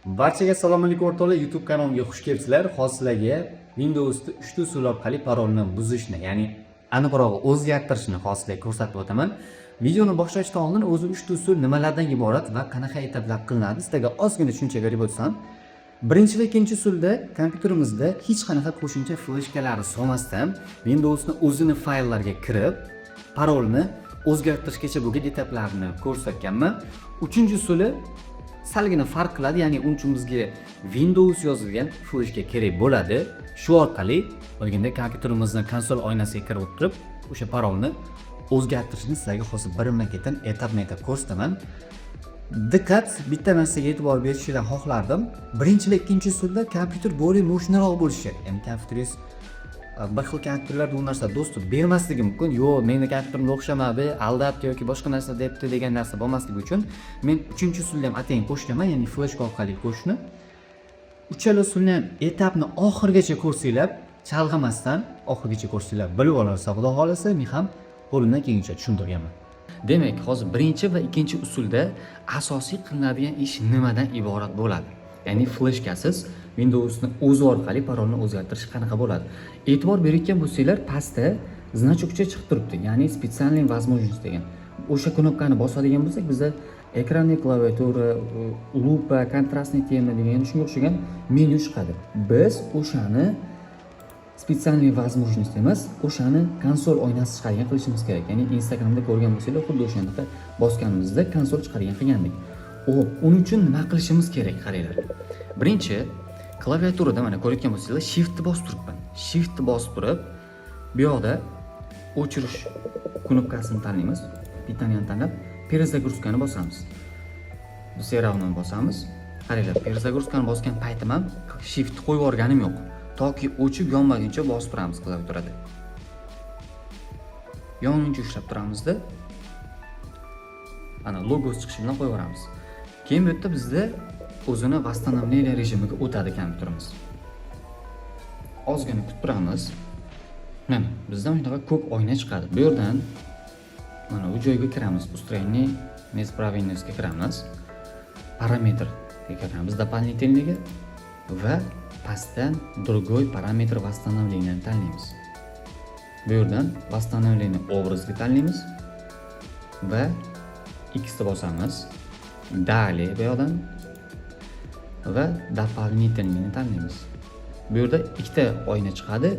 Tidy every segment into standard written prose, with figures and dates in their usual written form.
Barchaga assalomu alaykum, o'rtoqlar. YouTube kanalimga xush kelibsizlar. Hozir sizlarga Windowsda 3 usul orqali parolni buzishni, ya'ni aniqrog'i o'zgartirishni hozir sizlarga ko'rsatib o'taman. Videoni boshlashdan oldin o'zi 3 usul nimalardan iborat va qanaqa etaplar qilinadi, sizlarga ozgina tushuncha berib o'tsam. Birinchi va ikkinchi usulda kompyuterimizda hech qanaqa qo'shimcha fleshkalarni solmasdan Windowsni o'zini fayllarga kirib, parolni o'zgartirishgacha bo'lgan etaplarni ko'rsatganman. Uchinchi usuli salgina farq qiladi, ya'ni uning uchun bizga Windows yozilgan fleshka kerak bo'ladi. Shu orqali bo'lganda kompyuterimizni konsol oynasiga kirib o'tirib, o'sha parolni o'zgartirishni sizlarga hozir birma-ketin etapma-etap ko'rsataman. Diqqat, bitta narsaga e'tibor berishinglarni xohlardim. Birinchi va ikkinchi usulda kompyuter более мощный roq bo'lishi kerak. Ya'ni kompyuteringiz, bir xil kompyuterlarda bu narsa доступ bermasligi mumkin. Yo'q, meni kompyuterimga o'xshamadi, aldabdi yoki boshqa narsa debdi degan narsa bo'lmasligi uchun men uchinchi usulni ham atayin qo'shganman, ya'ni fleshka orqali qo'shishni. Uchala usulni ham etapni oxirigacha ko'rsanglar, chalg'imasdan oxirigacha ko'rsanglar, bilib olarsan, xudo xohlasa, men ham qo'limdan kelguncha tushuntirganman. Demak, hozir birinchi va ikkinchi usulda asosiy qilinadigan ish nimadan iborat bo'ladi? Ya'ni fleshkasiz Windowsni o'zi orqali parolni o'zgartirish qanaqa bo'ladi? E'tibor berayotgan bo'lsanglar, pastda значок cha chiqib turibdi, ya'ni "Специальные возможности" degan. O'sha knopkani bosadigan bo'lsak, bizda экранный klaviatura, лупа, контрастный тема degan shunga o'xshagan menyu chiqadi. Biz o'shani "Специальные возможности" emas, o'shani konsol oynasi chiqadigan qilishimiz kerak. Ya'ni Instagramda ko'rgan bo'lsanglar, xuddi o'shanaqa bosganimizda konsol chiqadigan qilgandik. Xo'p, uning uchun nima qilishimiz kerak, qaranglar. Birinchi klaviaturada mana ko'rayotgan bo'lsanglar, Shiftni bosib turibman. Shiftni bosib turib, bu yoqda o'chirish knopkasini tanlaymiz. Питание ni tanlab, перезагрузка ni bosamiz. Все равно bosamiz. Qaranglar, перезагрузка ni bosgan paytim ham Shift qo'yib yuborganim yo'q. Toki o'chib yonmaguncha bosib turamiz klaviaturada. Yonguncha ushlab turamizda, ana logosi chiqishi bilan qo'yib yuboramiz. Keyin bu yerda bizda o'zini восстановление rejimiga o'tadi kompyuterimiz. Ozgina kutib turamiz. Mana bizda shunaqa ko'k oyna chiqadi. Bu yerdan mana bu joyga kiramiz. "Устранение неисправность" ga kiramiz. Параметр ga kiramiz дополнительный ga va pastdan "Другой параметр восстановления" tanlaymiz. Bu yerdan "Восстановление образ" ga tanlaymiz va X ni bosamiz. Далее bu yoqdan va "Дополнительный" ni tanlaymiz. Bu yerda ikkita oyna chiqadi.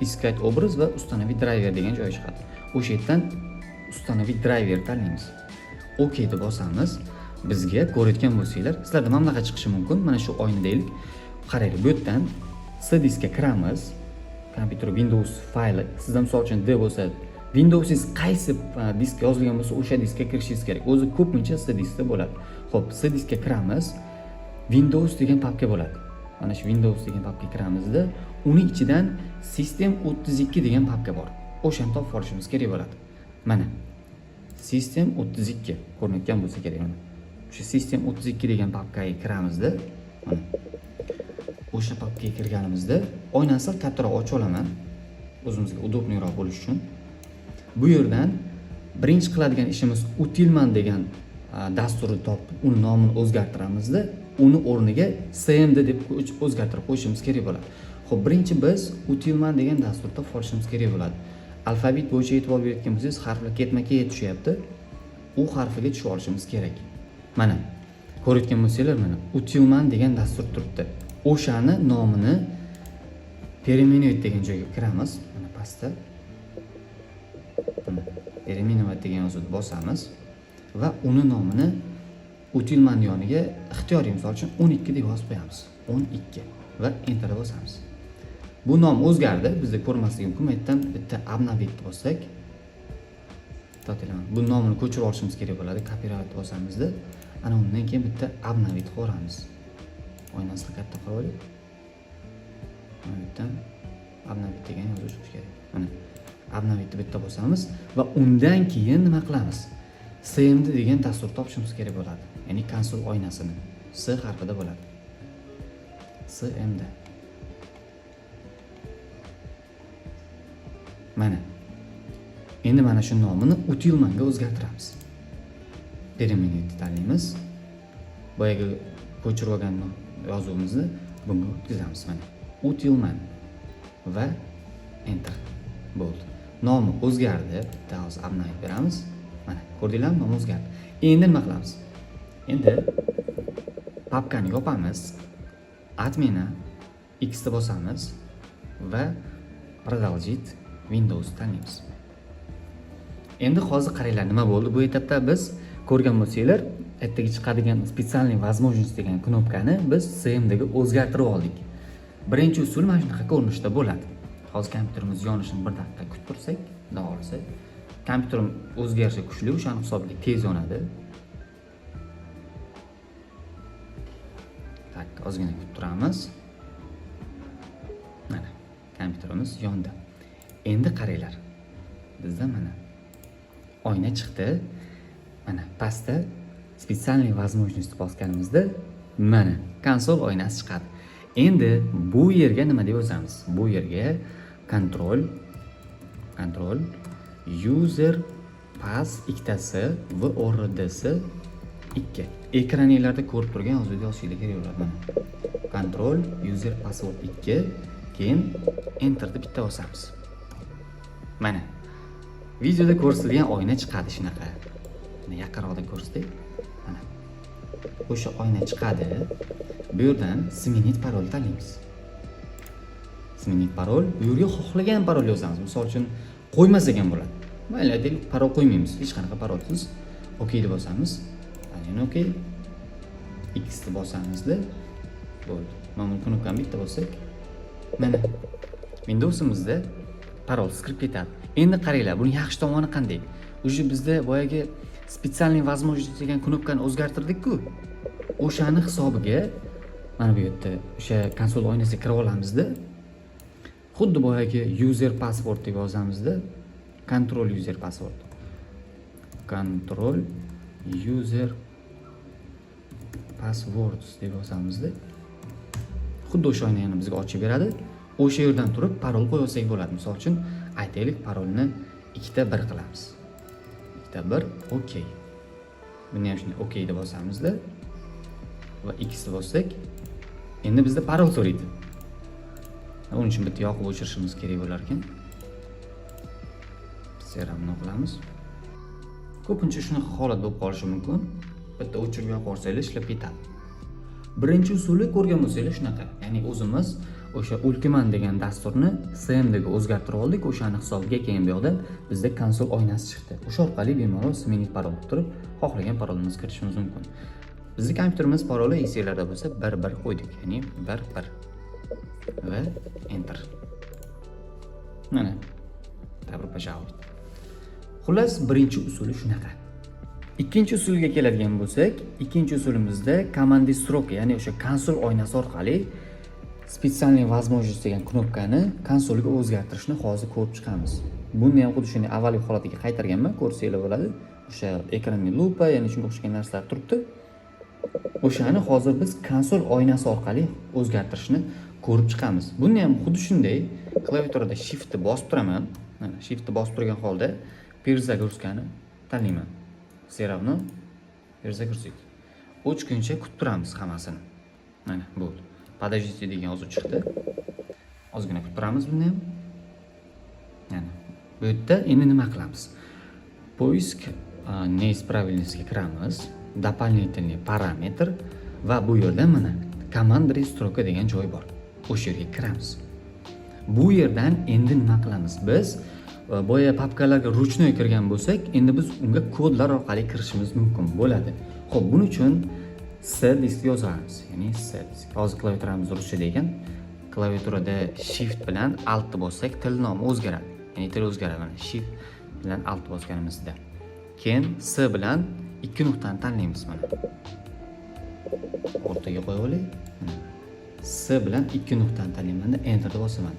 "Искать образ" va "Установить драйвер" degan joyi chiqadi. O'sha yerdan "Установить драйвер" tanlaymiz. OK deb bosamiz. Bizga ko'rayotgan bo'lsanglar, sizlarda mana bunaqa chiqishi mumkin. Mana shu oyna deylik. Qaranglar, bu yerdan C diskga kiramiz. Kompyuter Windows fayli. Sizda misol uchun D bo'lsa, Windowsingiz qaysi disk yozilgan bo'lsa, o'sha diskka kirishingiz kerak. O'zi ko'pincha C diskda bo'ladi. Xo'p, C diskka kiramiz. Windows degan papka bo'ladi. Mana shu Windows degan papkaga kiramizda, uni ichidan System 32 degan papka bor. O'shani topib olishimiz kerak bo'ladi. Mana System 32 ko'rinayotgan bo'lsa kerak mana. O'sha System 32 degan papkaga kiramizda, mana o'sha papkaga kirganimizda oynani sal kattaroq ochib olaman. O'zimizga удобный roq bo'lishi uchun. Bu yerdan birinchi qiladigan ishimiz Utilman degan dasturni topib, uni nomini o'zgartiramizda, uni o'rniga CMD deb o'zgartirib qo'yishimiz kerak bo'ladi. Xo'p, birinchi biz Utilman degan dasturni topib olishimiz kerak bo'ladi. Alfabet bo'yicha e'tibor berayotgan bo'lsangiz, harflar ketma-ket tushyapti. U harfiga tushib olishimiz kerak. Mana ko'rayotgan bo'lsanglar, mana Utilman degan dastur turibdi. O'shani nomini "Переименовать" degan joyga kiramiz. Mana pastda. Mana "Переименовать" degan yozuvni bosamiz va uni nomini Utilman yoniga ixtiyoriy, misol uchun, 12 deb yozib qo'yamiz. 12 va Enter bosamiz. Bu nom o'zgardi, bizda ko'rmasligi mumkin. Bu yerdan bitta "Обновить" bossak, to'xtanglar, bu nomini ko'chirib olishimiz kerak bo'ladi. "Копировать" bosamizda, ana undan keyin bitta "Обновить" qilib. Oynasini katta qilib olaylik. Mana bu yerdan "Обновить" degan yozuv chiqishi kerak. Mana "Обновить" bitta bosamiz va undan keyin nima qilamiz? CMD degan dastur topishimiz kerak bo'ladi. Ya'ni konsol oynasini S harfida bo'ladi. CMD. Mana. Endi mana shu nomini Utilmanga o'zgartiramiz. "Переименовать" tanlaymiz. Boyagi Ko'chirib olgan yozuvimizni bunga o'tkazamiz mana. Utilman va enter. Bo'ldi. Nomi o'zgardi. Bitta hozir обновить beramiz. Mana, ko'rdinglarmi? Nomi o'zgardi. Endi nima qilamiz? Endi papkani yopamiz. Отмена, X ni bosamiz va продолжить Windows tanlaymiz. Endi hozir qaranglar, nima bo'ldi? Bu etapda biz ko'rgan bo'lsanglar, ertaga chiqadigan специальный возможность degan knopkani biz CMD ga o'zgartirib oldik. Birinchi usul mana shunaqa ko'rinishda bo'ladi. Hozir kompyuterimiz yonishini bir daqiqa kutib tursak, xudo xohlasa. Kompyuterim o'zgarishi kuchli, o'shani hisobiga tez yonadi. Так, ozgina kutib turamiz. Mana kompyuterimiz yondi. Endi qaranglar. Bizda mana oyna chiqdi. Mana pastda специальный возможность bosganimizda mana konsol oynasi chiqadi. Endi bu yerga nima deb yozamiz? Bu yerga control user pass ikkitasi VORDS 2. Ekraninglarda ko'rib turgan yozuvni yozishinglar kerak bo'ladi mana. Control user password 2, keyin enter deb bitta bosamiz. Mana videoda ko'rsatilgan oyna chiqadi shunaqa. Mana yaqinroqda ko'rsatay. Mana. O'sha oyna chiqadi. Bu yerdan сменить parol tanlaymiz. Сменить parol, bu yerga xohlagan parol yozamiz. Misol uchun qo'ymasak ham bo'ladi. Mayli, aytaylik, parol qo'ymaymiz. Hech qanaqa parolsiz. OK deb bosamiz. Yana OK. X ni bosamizda bo'ldi. Mana bu knopkani bitta bossak, mana Windows'imizda parolsiz kirib ketadi. Endi qaranglar, buni yaxshi tomoni qanday? Уже bizda boyagi специальный возможность degan knopkani o'zgartirdik-ku. O'shani hisobiga mana bu yerda o'sha konsol oynasiga kirib olamizda, xuddi boyagi user password deb yozamizda, control user password. Control user passwords deb yozamizda, xuddi o'sha oynani bizga ochib beradi. O'sha yerdan turib parol qo'yib olsak bo'ladi. Misol uchun, aytaylik, parolni ikkita bir qilamiz. Ikkita bir, okey. Buni ham shunday okey deb bosamizda va X ni bossak, endi bizda parol so'raydi. Uning uchun bitta yoqib o'chirishimiz kerak bo'lar ekan. Все равно qilamiz. Ko'pincha shunaqa holat bo'lib qolishi mumkin. Bitta o'chirib yoqib yuborsanglar ishlab ketadi. Birinchi usuli ko'rgan bo'lsanglar shunaqa. Ya'ni o'zimiz o'sha Ultiman degan dasturni CMD ga o'zgartirib oldik. O'shani hisobiga keyin bu yoqda bizda konsol oynasi chiqdi. O'sha orqali bemalol сменить parol qilib turib, xohlagan parolimizni kiritishimiz mumkin. Bizni kompyuterimiz paroli esinglarda bo'lsa 1 1 qo'ydik, ya'ni 1 1 va enter. Mana добро пожаловать. Xullas, birinchi usuli shunaqa. Ikkinchi usulga keladigan bo'lsak, ikkinchi usulimizda команды строка, ya'ni o'sha konsol oynasi orqali специальный возможность degan knopkani konsolga o'zgartirishni hozir ko'rib chiqamiz. Buni ham xuddi shunday avvalgi holatiga qaytarganman, ko'rsanglar bo'ladi. O'sha экранный lupa, ya'ni shunga o'xshagan narsalar turibdi. O'shani hozir biz konsol oynasi orqali o'zgartirishni ko'rib chiqamiz. Buni ham xuddi shunday klaviaturada shiftni bosib turaman. Mana shiftni bosib turgan holda перезагрузка ni tanlayman. Все равно перезагрузить. O'chguncha kutib turamiz hammasini. Mana bo'ldi. Подождите degan yozuv chiqdi. Ozgina kutib turamiz buni ham. Mana bu yerda endi nima qilamiz? Поиск неисправность ga kiramiz. Дополнительный параметр va bu yerda mana командная строка degan joy bor. O'sha yerga kiramiz. Bu yerdan endi nima qilamiz? Biz boya papkalarga ручной kirgan bo'lsak, endi biz unga kodlar orqali kirishimiz mumkin bo'ladi. Xo'p, buning uchun C disk yozamiz. Ya'ni C disk. Hozir klaviaturamiz ruschada ekan. Klaviaturada Shift bilan Alt bossak, til nomi o'zgaradi. Ya'ni til o'zgaradi mana Shift bilan Alt bosganimizda. Keyin C bilan ikki nuqtani tanlaymiz mana. O'rtaga qo'yib olay. Mana. C bilan ikki nuqtani tanlaymanda Enterni bosaman.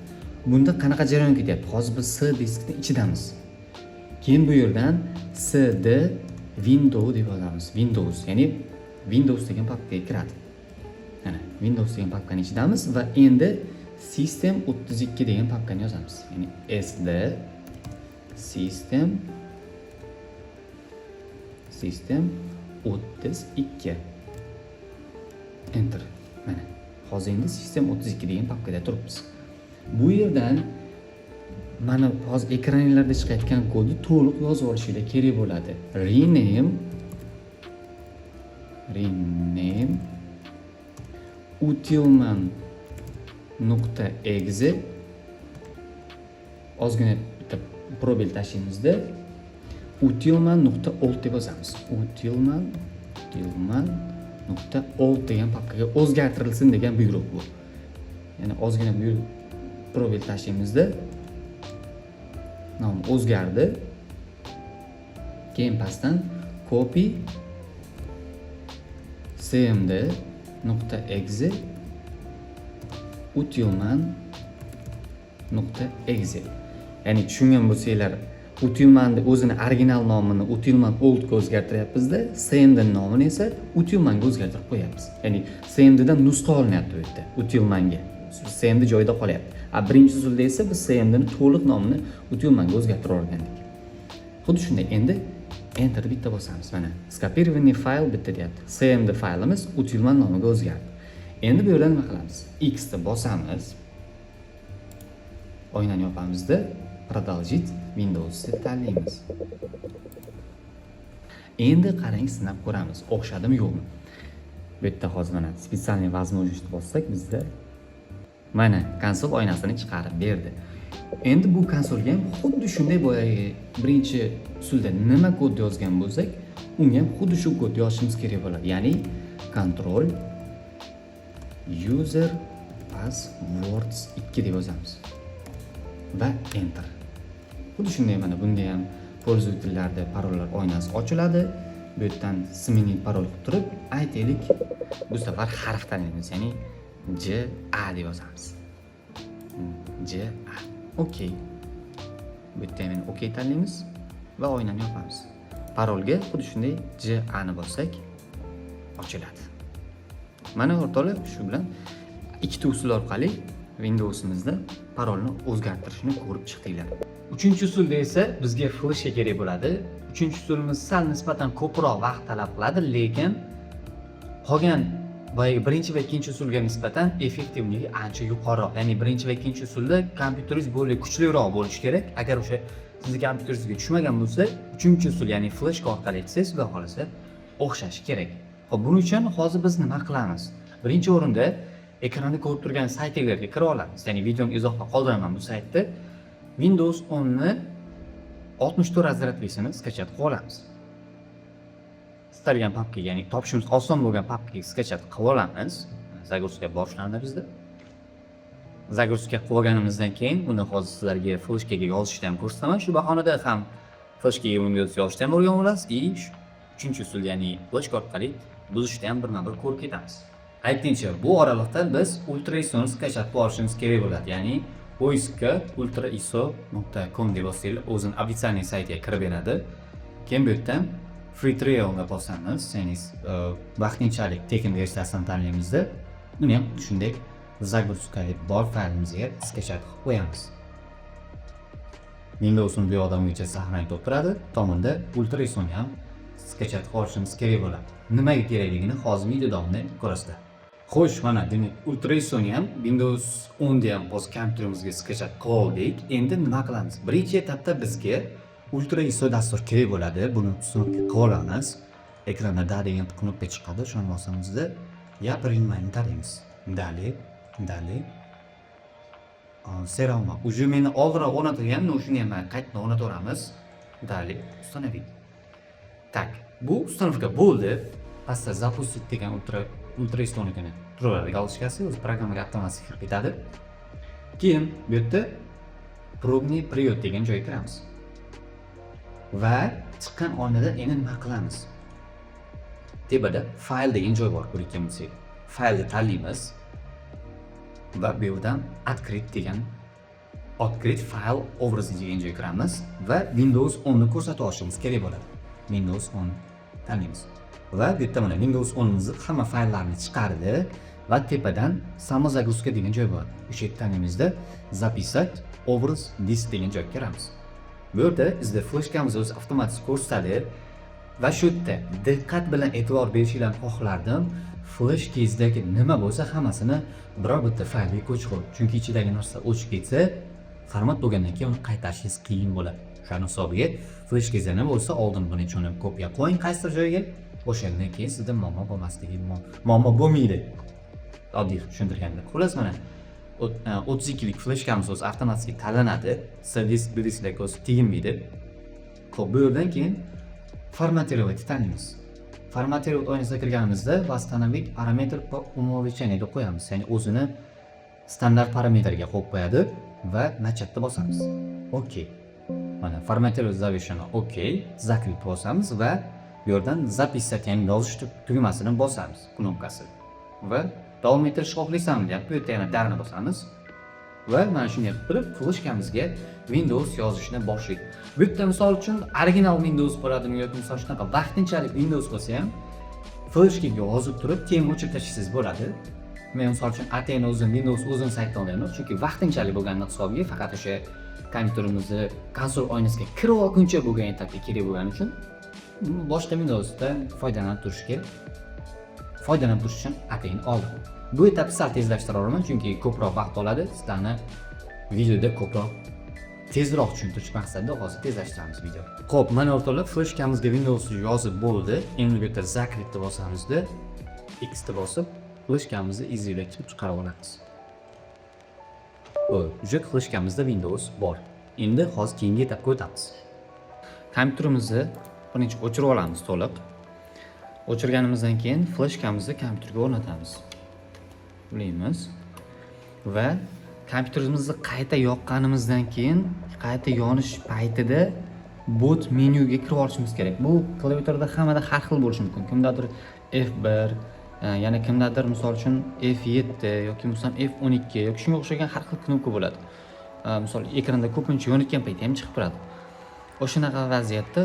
Bunda qanaqa jarayon ketyapti? Hozir biz C diskni ichidamiz. Keyin bu yerdan CD Windows deb yozamiz. Windows, ya'ni Windows degan papkaga kiradi. Mana Windows degan papkani ichidamiz va endi System 32 degan papkani yozamiz. Ya'ni SD System 32. Enter. Mana. Hozir endi System 32 degan papkada turibmiz. Bu yerdan mana hozir ekraninglarda chiqayotgan kodni to'liq yozib olishinglar kerak bo'ladi. Rename utilman.exe, ozgina bitta пробел tashlaymizda, utilman.old deb yozamiz. Utilman.old degan papkaga o'zgartirilsin degan buyruq bu. Ya'ni ozgina buyruq, пробел tashlaymizda, nom o'zgardi. Keyin pastdan copy cmd.exe utilman.exe. Ya'ni tushungan bo'lsanglar, utilmanni o'zini original nomini utilman oldga o'zgartiryapmizda, cmd nomini esa utilmanga o'zgartirib qo'yapmiz. Ya'ni cmddan nusxa olinyapti bu yerda utilmanga, cmd joyida qolyapti. A birinchi usulda esa biz cmdni to'liq nomini utilmanga o'zgartirib olgandik. Xuddi shunday endi Enter bitta bosamiz. Mana, "Скопированный файл" bitta deyapti. Cmd faylimiz utilman nomiga o'zgardi. Endi bu yerda nima qilamiz? X ni bosamiz, oynani yopamizda, "Продолжить Windows" deb tanlaymiz. Endi qarang, sinab ko'ramiz, o'xshadimi, yo'qmi. Bu yerda hozir mana "Специальный возможность" bossak, bizda mana konsol oynasini chiqarib berdi. Endi bu konsolga ham xuddi shunday, boyagi birinchi usulda nima kod yozgan bo'lsak, unga ham xuddi shu kodni yozishimiz kerak bo'ladi. Ya'ni control user passwords 2 deb yozamiz va Enter. Xuddi shunday mana bunda ham пользователь larda parollar oynasi ochiladi. Bu yerdan "Сменить пароль" qilib turib, aytaylik, bu safar harf tanlaymiz, ya'ni J A deb yozamiz. J A. Okey. Bu yerda ham endi okey tanlaymiz va oynani yopamiz. Parolga xuddi shunday J A ni bossak, ochiladi. Mana o'rtoqlar, shu bilan ikkita usul orqali Windowsimizda parolni o'zgartirishni ko'rib chiqdinglar. Uchinchi usulda esa bizga fleshka kerak bo'ladi. Uchinchi usulimiz sal nisbatan ko'proq vaqt talab qiladi, lekin qolgan boyagi birinchi va ikkinchi usulga nisbatan эффективный ligi ancha yuqoriroq. Ya'ni birinchi va ikkinchi usulda kompyuteringiz более kuchliroq bo'lishi kerak. Agar o'sha sizni kompyuteringizga tushmagan bo'lsa, uchinchi usul, ya'ni fleshka orqali etsangiz, xudo xohlasa, o'xshashi kerak. Xo'p, buning uchun hozir biz nima qilamiz? Birinchi o'rinda ekranda ko'rib turgan saytinglarga kira olamiz. Ya'ni videoni izohda qoldiraman bu saytda. Windows 10 ni 64 разряд lisini скачать qilib olamiz. Istalgan papkaga, ya'ni topishimiz oson bo'lgan papkaga скачать qilib olamiz. Загрузка boshlandi bizda. Загрузка qilib olganimizdan keyin uni hozir sizlarga fleshkaga yozishni ham ko'rsataman. Shu bahonada ham fleshkaga Windows yozishni ham o'rganib olasiz и uchinchi usul, ya'ni fleshka orqali buzishni ham birma-bir ko'rib ketamiz. Aytdingcha, bu oraliqda biz Ultra ISOni скачать qilib olishimiz kerak bo'ladi. Ya'ni поиск ga ultraiso.com deb yozsanglar, o'zini официальный saytiga kirib beradi. Keyin bu yerdan free trialni bosamiz, ya'ni vaqtinchalik tekin versiyasini tanlaymizda, uni ham shunday загрузка bor faylimizga скачать qilib qo'yamiz. Windows'ni bu yoqda ungacha сохранить bo'lib turadi. Tomonda Ultra ISOni ham скачать qilib olishimiz kerak bo'ladi. Nimaga kerakligini hozir video davomida ko'rasizlar. Xo'sh, mana demak, Ultra ISOni ham, Windows 10 ni ham hozir kompyuterimizga скачать qilib oldik. Endi nima qilamiz? Birinchi etapda bizga Ultra ISO dastur kerak bo'ladi. Buni установка qilib olamiz. Ekranda "Да" degan knopka chiqadi. Shuni bosamizda, "Я принимаю" tanlaymiz. Далее, далее. Все равно. Уже meni oldinroq o'rnatilgan, но shuni ham qaytadan o'rnataveramiz. Далее, установить. Так, bu установка bo'ldi. Pastda "Запустить" degan Ultra ISOnikini turaveradi галочка si, o'zi programmaga avtomatik kirib ketadi. Keyin bu yerda "Пробный период" degan joyga kiramiz. Va chiqqan oynada endi nima qilamiz? Tepada "Fayl" degan joy bor, ko'rayotgan bo'lsak. Faylni tanlaymiz va bu yerdan "Открыть" degan, "Открыть файл образы" degan joyga kiramiz va Windows 10 ni ko'rsatib olishimiz kerak bo'ladi. Windows 10 tanlaymiz. Va bu yerda mana Windows 10 imizni hamma fayllarini chiqardi va tepadan "Самозагрузка" degan joy bor. O'sha yerda tanlaymizda, "Записать образ диск" degan joyga kiramiz. Bu yerda bizda fleshkamiz o'zi avtomatik ko'rsatadi va shu yerda diqqat bilan e'tibor berishinglarni xohlardim. Fleshkangizdagi nima bo'lsa, hammasini biror bitta faylga ko'chirib, chunki ichidagi narsa o'chib ketsa, format bo'lgandan keyin uni qaytarishingiz qiyin bo'ladi. O'shani hisobiga fleshkangizda nima bo'lsa, oldin birinchi uni kopiya qo'ying qaysidir joyga. O'shandan keyin sizda muammo bo'lmasligi, muammo bo'lmaydi. Oddiy tushuntirganda. Xullas, mana 32lik fleshkamiz o'zi avtomatik tanlanadi. C disk, D disklarga o'zi teginmaydi. Xo'p, bu yerdan keyin "Форматировать" tanlaymiz. "Форматировать" oynasiga kirganimizda "Восстановить параметры по умолчанию" deb qo'yamiz. Ya'ni o'zini standart parametrga qo'yib qo'yadi va "Начать" bosamiz. Okey. Mana, "Форматировать завершено". Okey. "Закрыть" bosamiz va bu yerdan "Записать", ya'ni yozish tugmasini bosamiz, knopkasi. Va "Davom ettirishni xohlaysanmi?" deyapti. Bu yerda yana "Да" ni bosamiz. Va mana shunday qilib turib fleshkamizga Windows yozishni boshlaydi. Bu yerda, misol uchun, original Windows bo'ladimi yoki, misol, shunaqa vaqtinchalik Windows bo'lsa ham, fleshkaga yozib turib, keyin o'chirib tashlasangiz bo'ladi. Men, misol uchun, atayin o'zim Windows o'zim saytdan olyapman, chunki vaqtinchalik bo'lgani hisobiga, faqat o'sha kompyuterimizni konsol oynasiga kirib olguncha bo'lgan etapga kerak bo'lgani uchun boshqa Windowsdan foydalanib turish uchun atayin oldim. Bu etapni sal tezlashtiraman, chunki ko'proq vaqt oladi. Sizlarni videoda ko'proq, tezroq tushuntirish maqsadida hozir tezlashtiramiz video. Xo'p, mana, o'rtoqlar, fleshkamizga Windows yozib bo'ldi. Endi bu yerda "Закрыть" deb bosamizda, X ni bosib, fleshkamizni извлечь chiqarib olamiz. Bo'ldi, уже fleshkamizda Windows bor. Endi hozir keyingi etapga o'tamiz. Kompyuterimizni birinchi o'chirib olamiz to'liq. O'chirganimizdan keyin fleshkamizni kompyuterga o'rnatamiz. Ulaymiz va kompyuterimizni qayta yoqqanimizdan keyin, qayta yonish paytida boot menyuga kirib olishimiz kerak. Bu klaviaturada hammada har xil bo'lishi mumkin. Kimdadir F1, yana kimdadir, misol uchun, F7 yoki bo'lmasam F12 yoki shunga o'xshagan har xil knopka bo'ladi. Misol, ekranda ko'pincha yonayotgan paytda ham chiqib turadi. O'shanaqa vaziyatda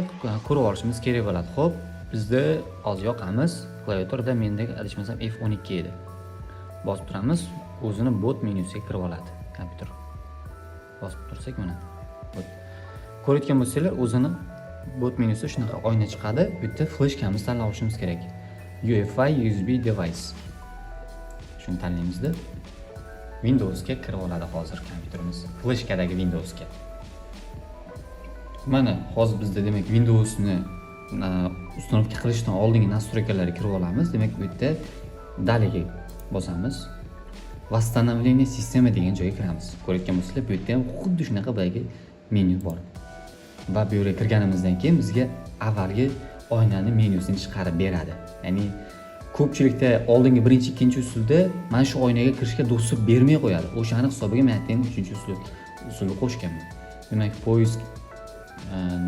ko'rib olishimiz kerak bo'ladi. Xo'p, bizda hozir yoqamiz. Klaviaturada menda, adashmasam, F12 edi. Bosib turamiz, o'zini boot menyusiga kirib oladi kompyuter. Bosib tursak, mana. Boot. Ko'rayotgan bo'lsanglar, o'zini boot menyusida shunaqa oyna chiqadi. Bu yerda fleshkamizni tanlab olishimiz kerak. UEFI USB device. Shuni tanlaymizda, Windowsga kirib oladi hozir kompyuterimiz. Fleshkadagi Windowsga. Mana, hozir bizda, demak, Windowsni установка qilishdan oldingi настройка larga kirib olamiz. Demak, bu yerda "Далее" bosamiz. "Восстановление системы" degan joyga kiramiz. Ko'rayotgan bo'lsanglar, bu yerda ham xuddi shunaqa boyagi menyu bor. Va bu yerga kirganimizdan keyin bizga avvalgi oynani menyusini chiqarib beradi. Ya'ni ko'pchilikda oldingi birinchi, ikkinchi usulda mana shu oynaga kirishga доступ bermay qo'yadi. O'shani hisobiga men aytayin, uchinchi usulni qo'shganman. Demak, "Поиск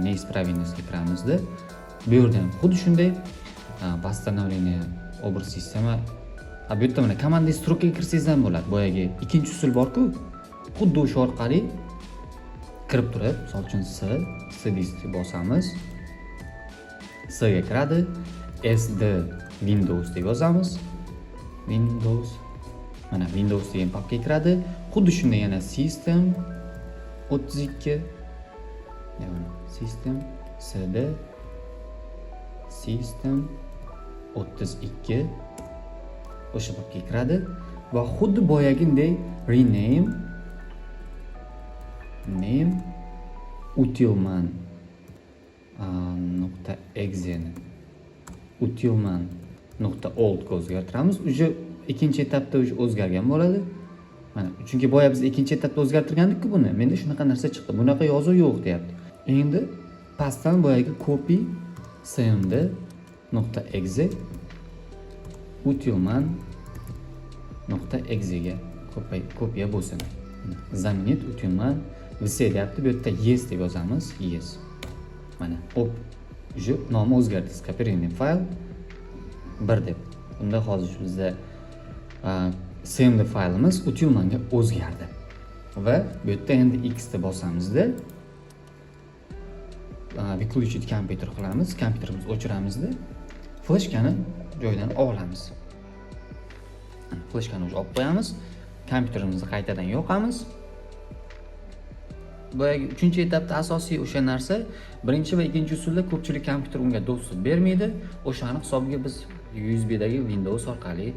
неисправность" ga kiramizda, bu yerda ham xuddi shunday "Восстановление образ системы". Ha, bu yerda mana командный строка ga kirsangiz ham bo'ladi. Boyagi ikkinchi usul bor-ku, xuddi o'sha orqali kirib turib, misol uchun, C disk bosamiz. C ga kiradi. SD Windows deb yozamiz. Windows, mana, Windows degan papkaga kiradi. Xuddi shunday yana System 32, ya'ni System CD System 32, o'sha papkaga kiradi va xuddi boyaginday rename name utilman nuqta exeni utilman.oldga o'zgartiramiz. Уже ikkinchi etapda уже o'zgargan bo'ladi. Mana, chunki boya biz ikkinchi etapda o'zgartirgandik-ku buni. Menda shunaqa narsa chiqdi. "Bunaqa yozuv yo'q", deyapti. Endi pastdan boyagi copy cmd.exe utilman.exe ga kopiya bo'lsin. "Заменить utilman все" deyapti. Bu yerda "Yes" deb yozamiz. Yes. Mana, op. Уже nomi o'zgardi. "Скопированный fayl 1" deb. Unda hozir shu bizda cmd faylimiz utilmanga o'zgardi. Va bu yerda endi X ni bosamizda, "Выключить компьютер" qilamiz, kompyuterimizni o'chiramizda, fleshkani joyidan olamiz. Fleshkani уже olib qo'yamiz, kompyuterimizni qaytadan yoqamiz. Boyagi uchinchi etapda asosiy o'sha narsa, birinchi va ikkinchi usulda ko'pchilik kompyuter unga доступ bermaydi. O'shani hisobiga biz USBdagi Windows orqali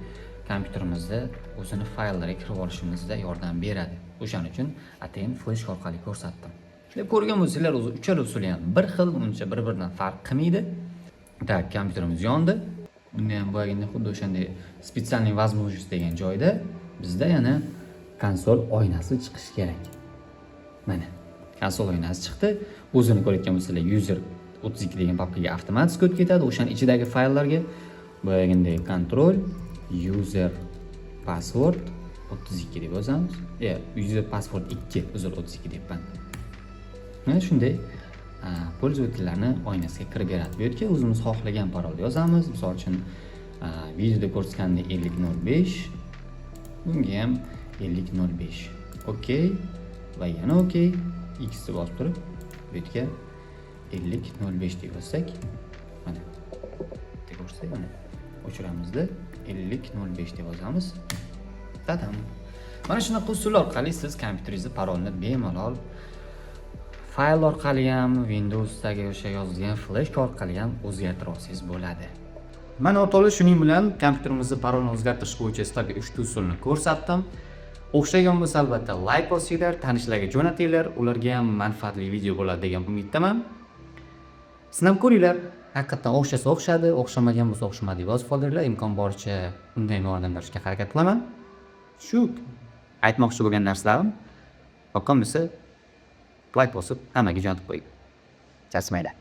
kompyuterimizda o'zini fayllariga kirib olishimizda yordam beradi. O'shaning uchun atayin fleshka orqali ko'rsatdim. Deb ko'rgan bo'lsanglar, o'zi uchala usuli ham bir xil, uncha bir biridan farq qilmaydi. Так, kompyuterimiz yondi. Unda ham boyagindek xuddi o'shanday "Специальный возможность" degan joyda bizda yana konsol oynasi chiqishi kerak. Mana, konsol oynasi chiqdi. O'zini ko'rayotgan bo'lsanglar, user 32 degan papkaga avtomatik o'tib ketadi, o'shani ichidagi fayllarga. Boyagindek control user password 32 deb yozamiz. User password 2, uzr, 32 deyapman. Mana shunday пользователь larni oynasiga kirib beradi. Bu yerga o'zimiz xohlagan parolni yozamiz. Misol uchun, videoda ko'rsatgandek 5005, bunga ham 5005. Okey va yana okey. X ni bosib turib, bu yerga 5005 deb yozsak, mana bitta ko'rsak, mana o'chiramizda 5005 deb yozamiz. Tadam. Mana shunaqa usul orqali siz kompyuteringizni parolini bemalol fayl orqali ham, Windowsdagi o'sha yozilgan fleshka orqali ham o'zgartira olsangiz bo'ladi. Mana, o'rtoqlar, shuning bilan kompyuterimizni parolini o'zgartirish bo'yicha sizlarga uchta usulni ko'rsatdim. O'xshagan bo'lsa, albatta layk bosinglar, tanishlarga jo'natinglar, ularga ham manfaatli video bo'ladi degan umiddaman. Sinab ko'ringlar, haqiqatdan o'xshasa o'xshadi, o'xshamagan bo'lsa o'xshamadi deb yozib qoldiringlar. Imkon boricha undan yordam berishga harakat qilaman. Shu aytmoqchi bo'lgan narsalarim. Yoqqan bo'lsa, layk bosib, hammaga jo'natib qo'ying. Charchamanglar.